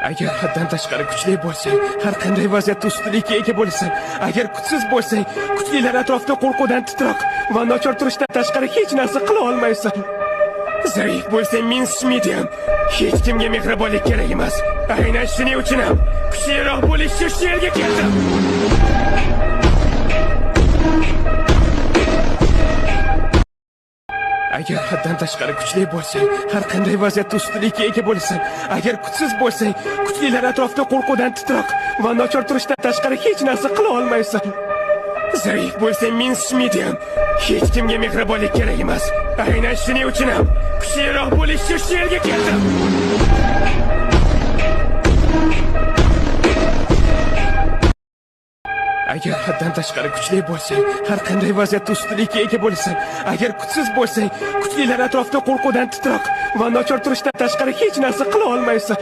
Agar haddan tashqari kuchli bo'lsang, har qanday vaziyatda ustunlikka ega bo'lasan. Agar kuchsiz bo'lsang, kuchlilar atrofida qo'rquvdan titroq va nochor turishdan tashqari hech narsa qila olmaysan. Zaif bo'lsang, men medium. Hech kimga mehribonlik kerak emas. Aynan shuning uchun ham kuchliroq bo'lish uchun shu yerga keldim. Agar haddan tashqari kuchli bo'lsang, har qanday vaziyatda ustunlikka ega bo'lasan. Agar kuchsiz bo'lsang, kuchlilar atrofida qo'rquvdan titroq va nochor turishdan tashqari hech narsa qila olmaysan. Zaif bo'lsang, men medium. Hech kimga mehribonlik kerak emas. Aynan shuning uchun ham kuchliroq bo'lish uchun shu yerga keldim. Agar haddan tashqari kuchli bo'lsang, har qanday vaziyatda ustunlikka ega bo'lasan. Agar kuchsiz bo'lsang, kuchlilar atrofida qo'rquvdan titroq va nochor turishdan tashqari hech narsa qila olmaysan.